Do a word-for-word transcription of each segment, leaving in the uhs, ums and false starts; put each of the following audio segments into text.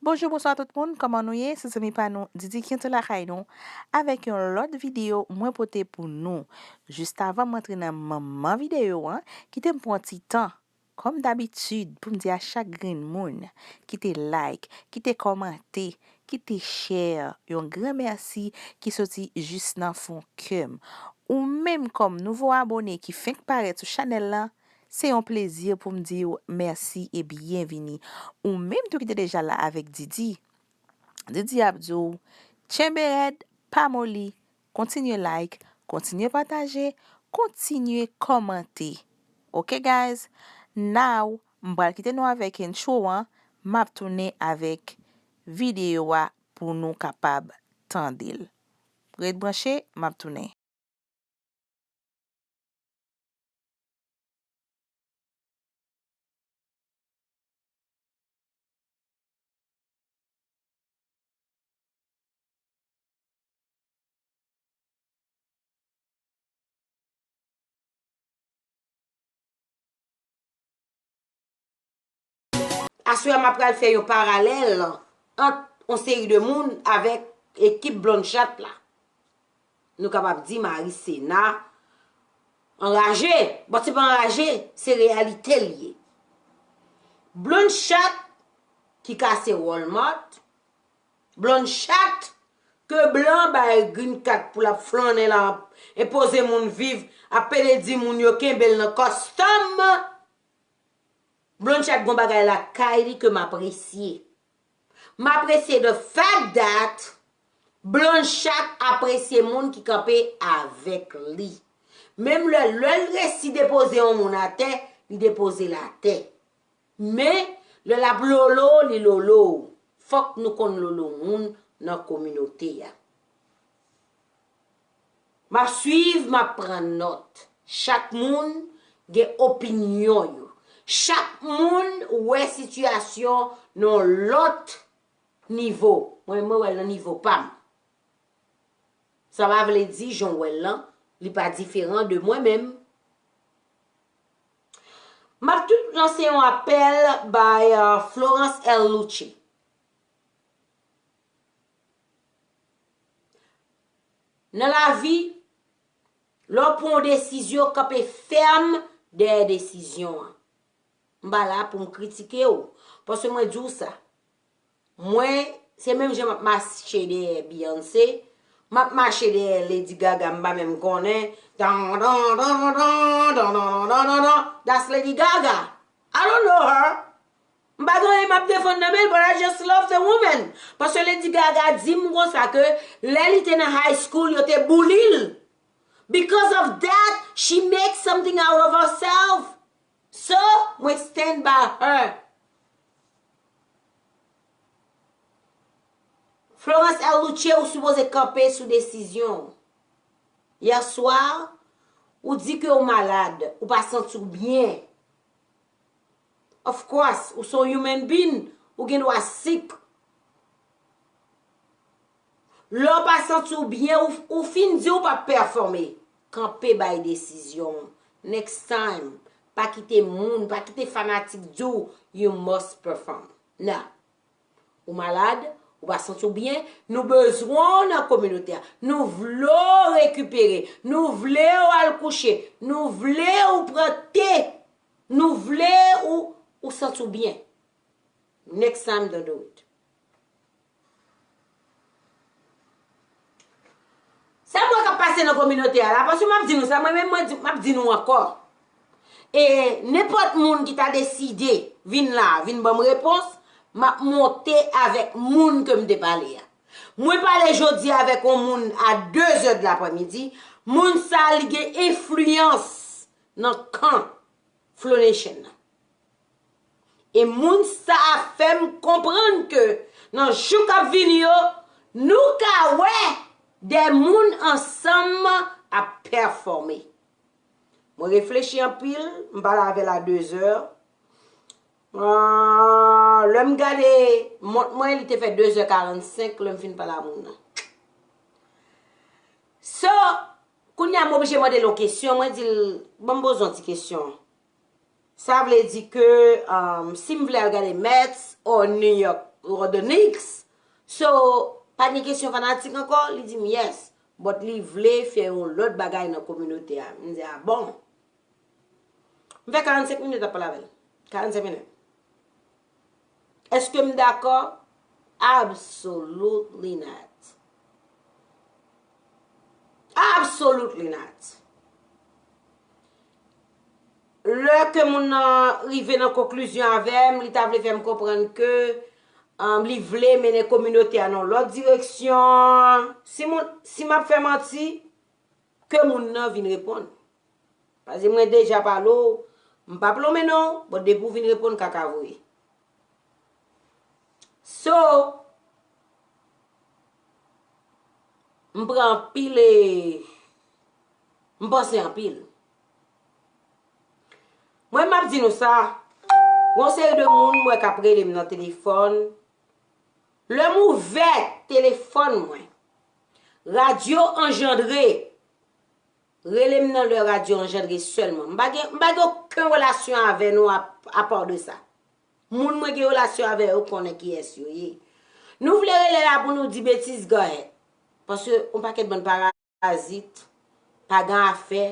Bonjou, bonswa tout moun, kòman nou ye? Se zanmi pa nou, Didi ki antre lakay nou avèk yon lòt videyo mwen pote pou nou. Jis avan m antre nan manman videyo an, kite m pran ti tan, kòm dabitid, pou m di a chak grenn moun, kite like, kite kòmante, kite share, yon gran mèsi ki soti jis nan fon kè m. Ou menm kòm nouvo abone ki fenk parèt sou chanèl lan, se yon plezi pou m di w mèsi e byenvini. Ou menm tou ki te deja la avèk Didi, Didi ap di w, tchenbe rèd, pa moli, kontinye like, kontinye pataje, kontinye kòmante. Ok, guys? Now, m pral kite nou avèk intro an, m ap tounen avèk videyo a pou nou kapab tande l. Ret branche, m ap tounen. Aswè a, m ap pral fè yon paralèl ant yon seri de moun avèk ekip Blonde Chat la. Nou kapab di Marie Sena anraje. Bon, se pa anraje, se reyalite l ye. Blonde Chat ki kase Walmart, Blonde Chat ke blan bay green card pou l ap flannen la, enpoze moun viv, ap pede di moun yo kenbe l nan custom. Blonde Chat gon bagay lakay li ke m apresye. M apresye the fact that Blonde Chat apresye moun ki kanpe avèk li. Menm lè, lè l resi depoze yon moun atè, li depoze l atè. Men, lè l ap lolo, li lolo w. Fòk nou konn lolo moun nan kominote a. M ap swiv, m ap pran nòt. Chak moun gen opinyon yo. Chak moun wè sitiyasyon nan yon lòt nivo. Mwen, mwen wè l nan nivo pa m. Sa pa vle di jan w wè l lan, li pa diferan de mwen menm. M ap tou lanse yon apèl bay, uh, Florence L. Louche. Nan lavi, lè w pran yon desizyon, kanpe fèm dèyè desizyon an. M pa la pou m kritike w, paske mwen di w sa. Mwen, se menm jan m ap mache dèyè Beyoncé, m ap mache dèyè Lady Gaga, m pa menm konnen. Dan, dan, dan, dan, dan, dan, dan, dan, dan, dan. That's Lady Gaga. I don't know her. M pa gen anyen m ap defann nan men l, but I just love the woman. Paske Lady Gaga di m konsa ke lè li te nan high school, yo te bully l. Because of that, she makes something out of herself. So, mwen stand by her. Florence L. Louche, ou sipoze kanpe sou desizyon w. Yè swa, ou di ke ou malad, ou pa santi w byen. Of course, ou se yon human being, ou gen dwa sick. Lè w pa santi w byen, ou, ou fin di w p ap pèfòme. Kanpe bay desizyon w. Next time, pa kite moun, pa kite fanatik di w you must perform. Nah. Ou malad, ou pa santi w byen, nou bezwen w nan kominote a. Nou vle w rekipere, nou vle w al kouche, nou vle w pran te, nou vle ou, ou santi w byen. Next time, don't do it. Sa m wè k ap pase nan kominote a la, paske m ap di nou sa, mwen menm mwen di, m ap di nou ankò. E nenpòt moun ki ta deside vin la, vin ban m repons, m ap monte avèk moun ke m te pale a. Mwen pale jodi avèk yon moun a de zè de laprèmidi, moun sa li gen enfliyans nan kan Flow Nation nan. E moun sa a fè m konprann ke nan jou k ap vini yo, nou ka wè de moun ansanm ap pèfòme. Mwen reflechi anpil, m pale avè l a de zè. Ah, lè m gade mont mwen, li te fè de zè karannsenk lè m fin pale a moun nan. So, kounye a m oblije mande l yon kesyon, mwen di l, ban m poze yon ti kesyon. Sa vle di ke, um, si m vle al gade Mets or New York Rhodonix. So, pa gen kesyon fanatik ankò, li di m yes. But li vle fè yon lòt bagay nan kominote a. M di, a bon. M fè karannsenk minit ap pale avè l. Karannsenk minit. Èske m dakò? Absolutely not. Absolutely not. Lè ke moun nan rive nan konklizyon avè m, li ta vle fè m konprann ke, um, li vle mennen kominote a nan lòt direksyon. Si moun, si m ap fè manti, ke moun nan vin reponn. Paske mwen deja pale w, m p ap lonmen non, but depi w vin reponn, kaka voye. So, m pran anpil e m panse anpil. Mwen, m ap di nou sa, gon seri de moun m wè k ap rele m nan telefòn. Lè m ouvè telefòn mwen, radyo anjandre rele m nan lè radyo anjandre sèlman. M pa gen, m pa gen okenn relasyon avè nou a, apa de sa. Moun mwen gen relasyon avè yo konnen kiyès yo ye. Nou vle rele la pou nou di betiz, go ahead. Paske yon pakèt bann parazit, pa gen afè,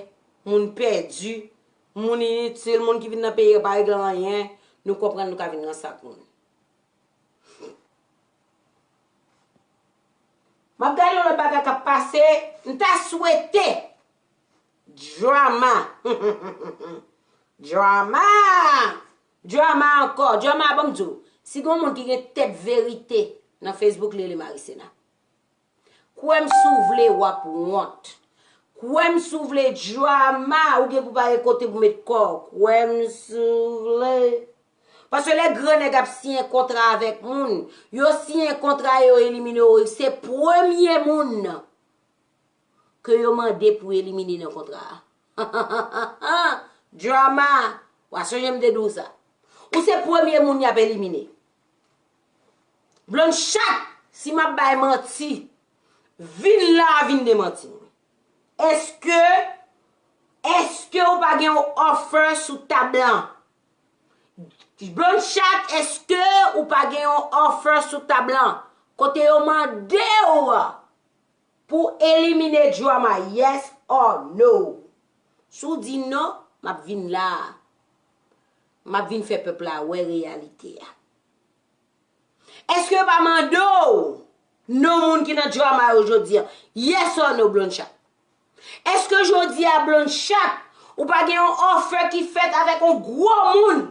moun pèdi, moun initil, moun ki vin nan peyi a pa regle anyen, nou konprann nou ka vin ranse ak moun. M ap gade yon lòt bagay k ap pase, m ta swete Drama. Drama. Drama ankò. Drama, ban m di w. Si gon moun ki gen tèt verite nan Facebook, li rele Marisena. Kwè m si w vle, w ap wont. Kwè m si w vle, Drama, ou gen pou pa gen kote pou met kò w. Kwè m si w vle. Paske lè gran nèg ap siyen kontra avèk moun, yo siyen kontra, yo elimine w, se premye moun nan ke yo mande pou elimine nan kontra a. Drama, w a sonje m te di w sa. Ou se premye moun y ap elimine. Blonde Chat, si m ap bay manti, vin la, vin demanti mwen. Èske, èske ou pa gen yon offer sou tab lan? Blonde Chat, èske ou pa gen yon offer sou tab lan? Kote yo mande w pou elimine Drama, yes or no? Si w di non, m ap vin la. M ap vin fè pèp la wè reyalite a. Èske yo pa mande w non moun ki nan Drama yo jodi a? Yes or no, Blonde Chat? Èske jodi a, Blonde Chat, ou pa gen yon offer ki fèt avèk yon gwo moun,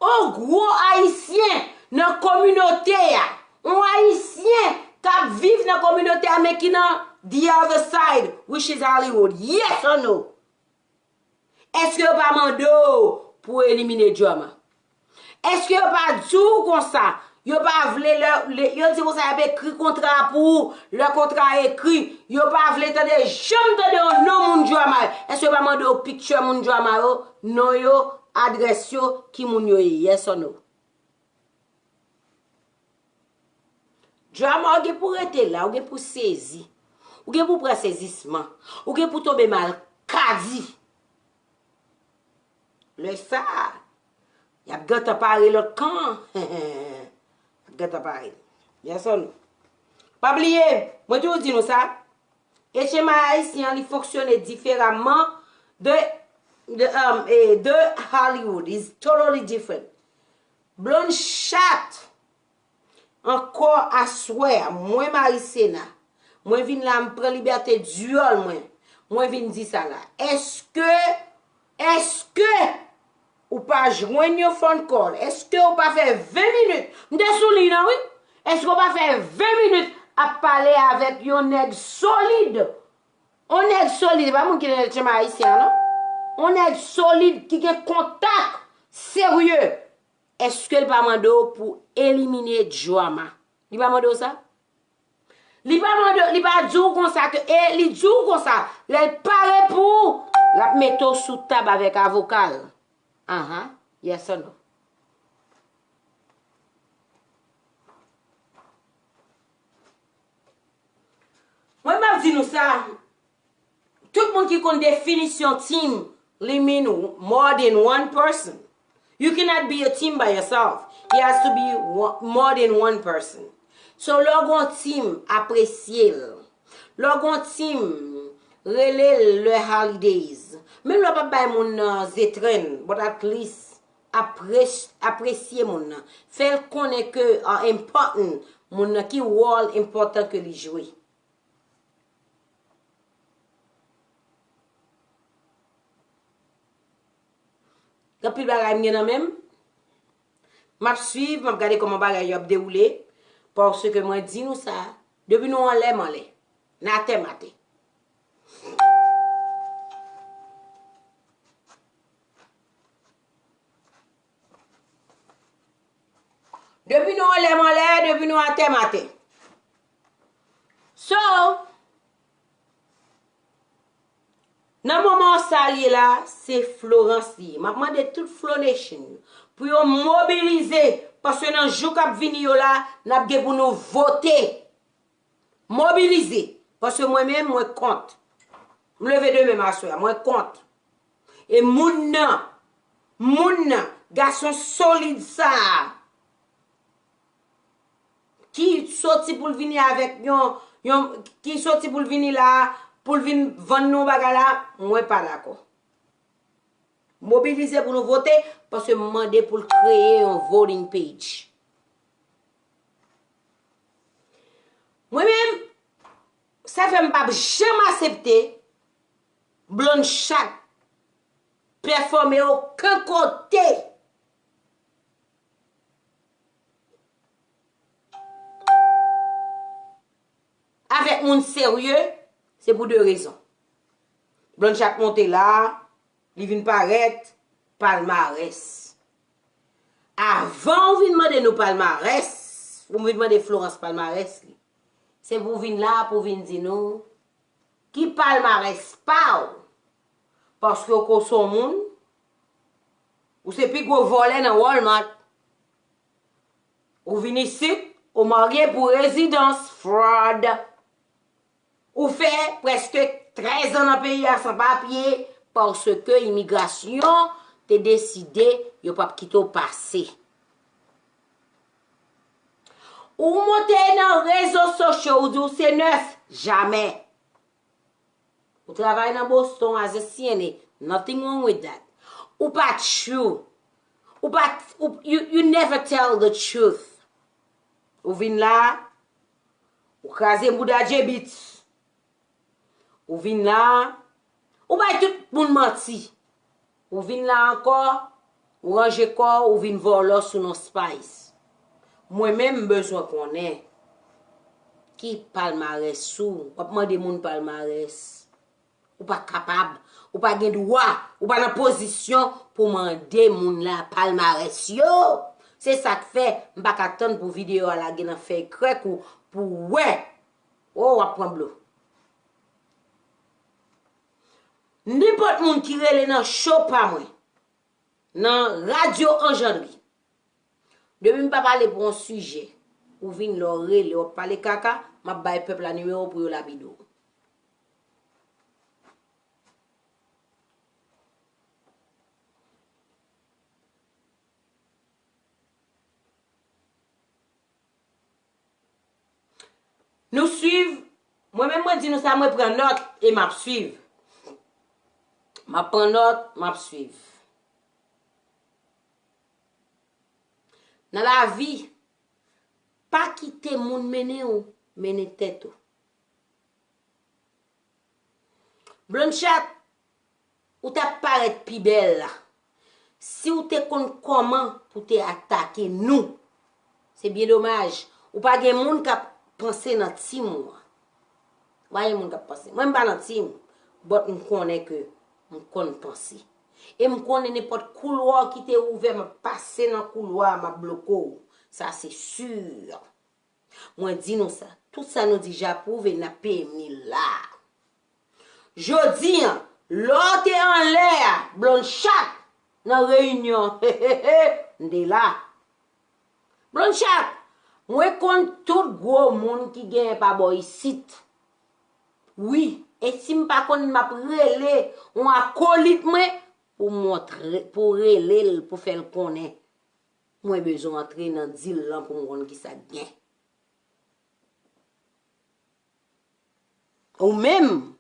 yon gwo ayisyen nan kominote a, yon ayisyen k ap viv nan kominote a, men ki nan the other side, which is Hollywood? Yes or no? Èske yo pa mande w pou w elimine Drama? Èske yo pa di w konsa? Yo pa vle lè, lè, yo di konsa y ap ekri kontra pou ou. Lè kontra a ekri, yo pa vle tande, janm tande yon non moun Drama yo. Èske yo pa mande w picture moun Drama yo, non yo, adrès yo, ki moun yo ye? Yes or no? Drama, ou gen pou rete la, ou gen pou sezi. Ou gen pou pran sezisman. Ou gen pou tonbe malkadi. Lè sa a, y ap gentan pare lòt kan an. Y ap gentan pare. Yes or no? Pa bliye, mwen toujou di nou sa, H M I ayisyen an, li fonksyone diferaman de, de, um, eh, de Hollywood. It's totally different. Blonde Chat, ankò aswè a, mwen Marisena, mwen vin la, m pran libète dyòl mwen. Mwen vin di sa la. Èske, èske ou pa jwenn yon phone call? Èske ou pa fè ven minit? M te sou liy nan, wi. Èske ou pa fè ven minit ap pale avèk yon nèg solid? Yon nèg solid, e pa moun ki nan H M I ayisyen an, non. Yon nèg solid ki gen kontak serye. Èske l pa mande w pou elimine Drama? Li pa mande w sa? Li pa mande, li pa di w konsa ke, e li di w konsa, lè l pare pou ou, l ap mete w sou tab avèk avoka l. Aha, yes or no? Mwen, m ap di nou sa, tout moun ki konn definisyon team, li mean more than one person. You cannot be a team by yourself. It has to be one, more than one person. So, lè w gen yon team, apresye l. Lè w gen yon team, rele l lè holidays. Menm lè w p ap bay moun nan zetrenn, but at least apres-, apresye moun nan. Fè l konnen ke, uh, important moun nan, ki wòl enpòtan ke li jwe. Gen anpil bagay m gen nan men m. M ap swiv, m ap gade kòman bagay yo ap dewoule. Paske mwen di nou sa, depi nou anlè, m anlè. N atè, m atè. Depi nou anlè, m anlè, depi nou atè, m atè. So, nan moman sa l ye la, se Florence li ye. M ap mande tout Flo Nation pou yo mobilize, paske nan jou k ap vini yo la, n ap gen pou nou vote. Mobilize, paske mwen menm, mwen kont. M leve de men m aswè a, mwen kont. E moun nan, moun nan, gason solid sa a, ki soti pou l vini avèk yon, yon, ki soti pou l vini la a, pou l vin vann nou bagay la, mwen pa dakò. Mobilize pou nou vote, paske m mande pou l kreye yon voting page. Mwen menm, sa fè m p ap janm aksepte Blonde Chat pèfòme okenn kote. Avèk moun serye, se pou de rezon. Blonde Chat monte la, li vin parèt palmarès. Avan w vin mande nou palmarès, ou vin mande Florence palmarès li. Se pou w vin la, pou w vin di nou ki palmarès pa w. Paske w ko se yon moun, ou se pi gwo vòlè nan Walmart. Ou vin isit, ou marye pou rezidans, fraud. Ou fè prèske trèz an nan peyi a san papye, paske imigrasyon te deside yo p ap kite w pase. Ou monte nan rezo sosyo, ou di w se nèf, jamè. Ou travay nan Boston as a C N A, nothing wrong with that. Ou pa true. Ou pa, ou, you, you never tell the truth. Ou vin la, ou kraze bouda J-Beatz. Ou vin la, ou bay tout moun manti. Ou vin la ankò, ou ranje kò w, ou vin vòlò sou non Spice. Mwen menm, m bezwen konnen ki palmarès ou. W ap mande moun palmarès. Ou pa kapab. Ou pa gen dwa. Ou pa nan pozisyon pou mande moun la palmarès yo. Se sa k fè m pa ka tann pou videyo a lage nan fèy krèk ou pou w wè. O, w ap pran blo. Nenpòt moun ki rele nan show pa mwen, nan radyo Anjandri, depi m pa pale pou yon sijè, ou vin la w rele, w ap pale kaka, m ap bay pèp la nimewo w pou yo lapide w. Nou swiv, mwen menm mwen di nou sa, mwen pran nòt e m ap swiv. M ap pran nòt, m ap swiv. Nan lavi, pa kite moun mennen w, mennen tèt ou. Blonde Chat, ou t ap parèt pi bèl la si w te konn kòman pou te atake nou. Se byen domaj, ou pa gen moun k ap panse nan tim ou an. Ou pa gen moun k ap panse. Mwen, m pa nan tim, but m konnen ke m konn panse. E m konnen nenpòt koulwa ki te ouvè, m ap pase nan koulwa a, m ap bloke w. Sa se si. Mwen di nou sa, tout sa nou deja pwouve, n ap peye mil la. Jodi a, lè w te anlè a, Blonde Chat, nan reyinyon, m te la. Blonde Chat, mwen konn tout gwo moun ki genyen pa bò isit. Wi, e si m pa konn, m ap rele yon akolit mwen, pou montre, pou rele l, pou fè l konnen mwen bezwen antre nan dil lan pou m konn ki sa k gen. Ou menm,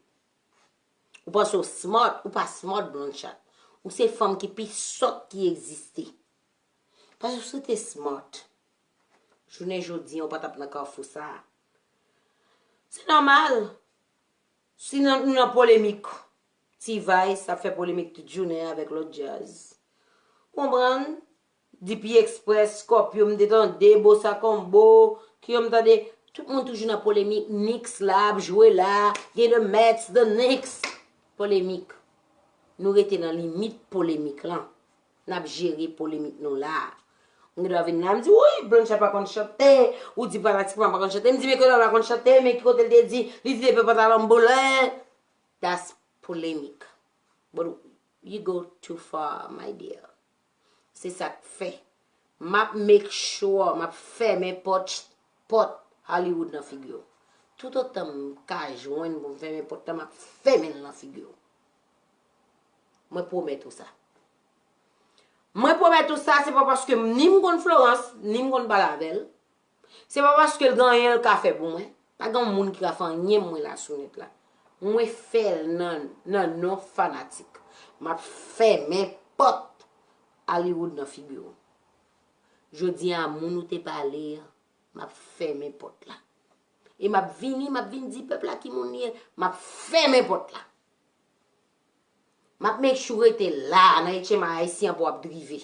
ou panse w smart, ou pa smart, Blonde Chat. Ou se fanm ki pi sòt ki egziste. Paske si w te smart, jounen jodi a, ou pa t ap nan kafou sa a. Se nòmal. Si nan, nou nan polemik, T-Vice ap fè polemik tout jounen avèk lòt djaz. Konprann? Depi Express, Scorpio, m te tande, Bossa Combo, ki yo m tande, tout moun toujou nan polemik, Nix la, ap jwe la, gen The Mets, The Knicks. Polemik. Nou rete nan limit polemik lan. N ap jere polemik nou la. M gen dwa vin la, m di, wi, Blonde Chat pa konn chante, ou di fanatik mwen pa konn chante. M di, men kote l pa konn chante, men ki kote l te di, li di depi pantalon m boule. That's polemic. But you go too far, my dear. Se sa k fè. M ap make sure, m ap fèmen pòt, pòt Hollywood nan figi w. Toutotan m ka jwenn pou m fèmen pòt la, m ap fèmen l nan figi w. Mwen pwomèt ou sa. Mwen pwomèt ou sa, se pa paske m, ni m konn Florence, ni m konn pale avè l. Se pa paske l gen anyen l ka fè pou mwen. Pa gen moun ki ka fè anyen mwen la sou nèt la. Mwen fè l nan, nan non fanatik. M ap fèmen pòt Hollywood nan figi w. Jodi a, moun ou te pale a, m ap fèmen pòt la. E m ap vini, m ap vin di pèp la ki moun li ye, m ap fèmen pòt la. M ap make sure w rete la nan H M I Haïtien pou w ap drive.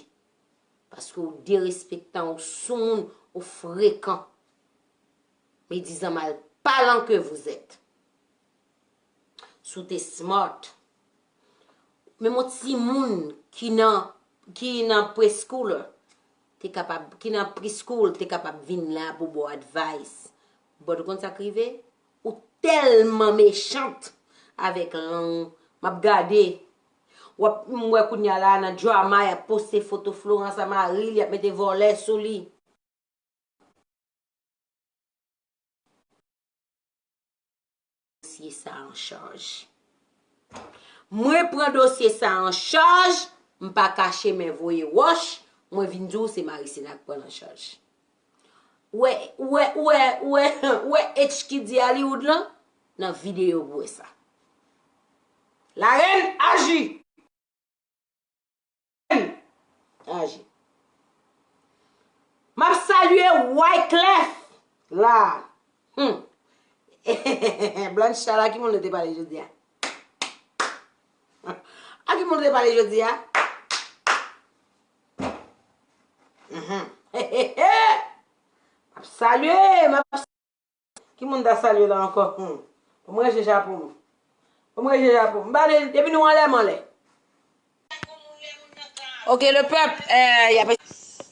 Paske w derespektan, w soumoun, w frekan. Médisant mal parlant que vous êtes. Si w te smart, menm yon timoun ki nan, ki nan preschool, te kapab, ki nan preschool, te kapab vin la pou ba w advice. But ou konn sa k rive? Ou tèlman mechant avèk lang ou. M ap gade. W ap, m wè kounye a la nan drama, y ap poste foto Florence a mari l, y ap mete vòlè sou li. Dosye sa an chaj. Mwen pran dosye sa an chaj, m pa kache men voye wòch, mwen vin di w se Marisena k pran l an chaj. Ou wè, ou wè, ou wè, ou wè, ou wè H ki di Hollywood lan nan videyo pou wè sa. Larèn aji! Aji. M ap salye Wyclef la. Hmm. Blanche Chala, ki moun nou te pale jodi a? A ki moun nou te pale jodi a? Mhm. M ap salye, m ap Ki moun ta salye la ankò? Hmm. Ban mwen ranje chapo m. Ban mwen ranje chapo m. M pale depi nou anlè, m anlè. Ok, le peuple, euh, y ap,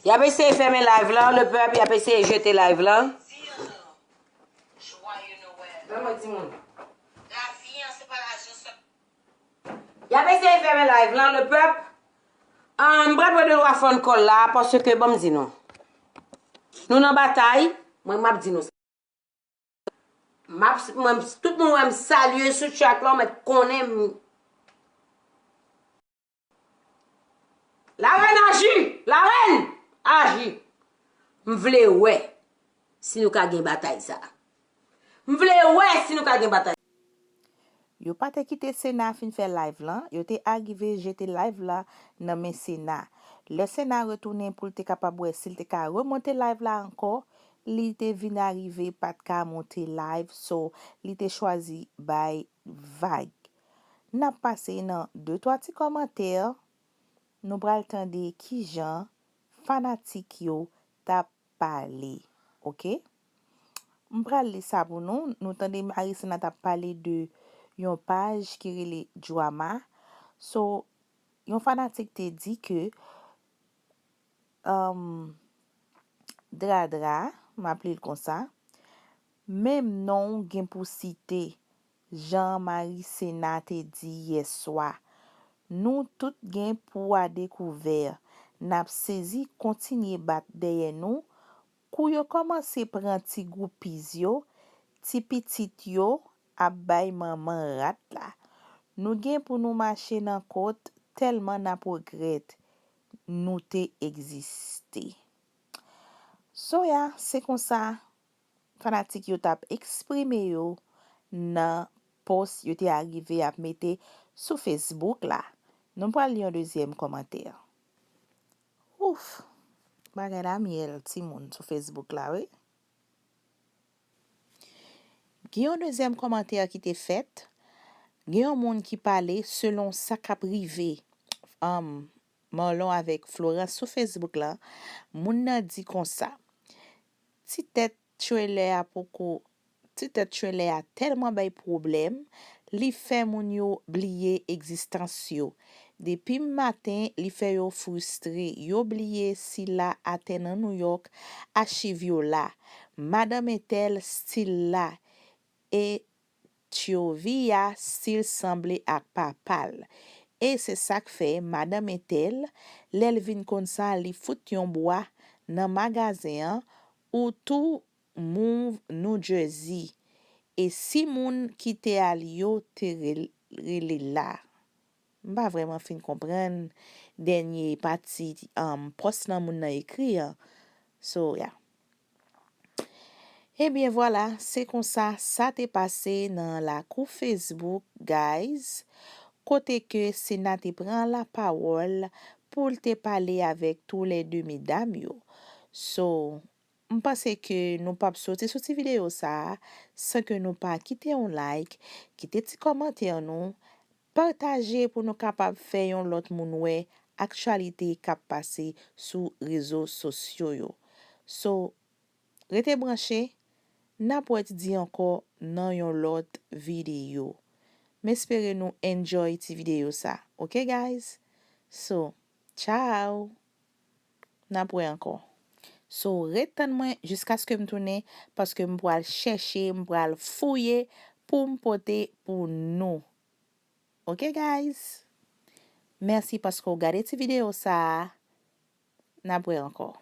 y ap eseye fèmen live la, le peuple, y ap eseye jete live la. Ban mwen timoun. Y ap eseye fèmen live lan, le peuple. Ah, m pral pran de twa phone call la, paske ban m di nou. Nou nan batay, mwen m ap di nou sa. M ap, mwen, tout moun wè m salye sou chat lan, mèt konnen m. Larèn aji! Larèn aji! M vle wè si nou ka gen batay sa. M vle wè si nou ka gen batay. Yo pa te kite Sena fin fè live lan, yo te arive jete live la nan men Sena. Lè Sena retounen pou l te kapab wè si l te ka remonte live la ankò, li te vin arive pa t ka monte live, so li te chwazi bay vag. N ap pase nan de twa ti kòmantè, nou pral tande kijan fanatik yo t ap pale, oke? M pral li sa pou nou. Nou tande Marisena t ap pale de yon paj ki rele Drama. So, yon fanatik te di ke, um, Dra Dra, m ap li l konsa, menm non w gen pou site, jan Marisena te di yèswa. Nou tout gen pou a dekouvè. N ap sezi, kontinye bat dèyè nou. Kou yo kòmanse pran ti groupies yo, ti pitit yo ap bay manman rat la. Nou gen pou nou mache nan kot tèlman n ap regrèt nou te egziste. So ya, se konsa fanatik yo t ap eksprime yo nan post yo te arive ap mete sou Facebook la. Nou pral li yon dezyèm kòmantè. Ouf, bagay la myèl timoun sou Facebook la, wi. Gen yon dezyèm kòmantè ki te fèt. Gen yon moun ki pale selon sa k ap rive, um, Marlon avèk Florence sou Facebook la. Moun nan di konsa: "Ti tèt trelè a poko, ti tèt trelè a tèlman bay pwoblèm, li fè moun yo bliye egzistans yo. Depi maten, li fè yo fristre, yo bliye sila atè nan Nouyòk, achiv yo la. Madanm entèl stil la, e Tyovi a stil sanble ak papa l. E se sa k fè madanm entèl, lè l vin konn sa, li fout yon bwa nan magazen an, ou tou Move New Jersey. E si moun ki te al yo te rel- rele la." M pa vrèman fin konprann dènye pati, um, pòs nan moun nan ekri an. So, ya. Ebyen, vwala, se konsa sa te pase nan lakou Facebook, guys, kote ke Sena te pran lapawòl pou l te pale avèk toulède medam yo. So, m panse ke nou p ap soti sou ti videyo sa a san ke nou pa kite yon like, kite ti kòmantè nou, pataje pou nou kapab fè yon lòt moun wè aktyalite k ap pase sou rezo sosyo yo. So, rete branche, n ap wè Ti Di ankò nan yon lòt videyo. M espere nou enjoy ti videyo sa, ok, guys? So, ciao! N ap wè ankò. So, ret tann mwen jiskaske m tounen, paske m pral chèche, m pral fouye pou m pote pou nou. Ok, guys? Mèsi paske w gade ti videyo sa a. N ap wè ankò.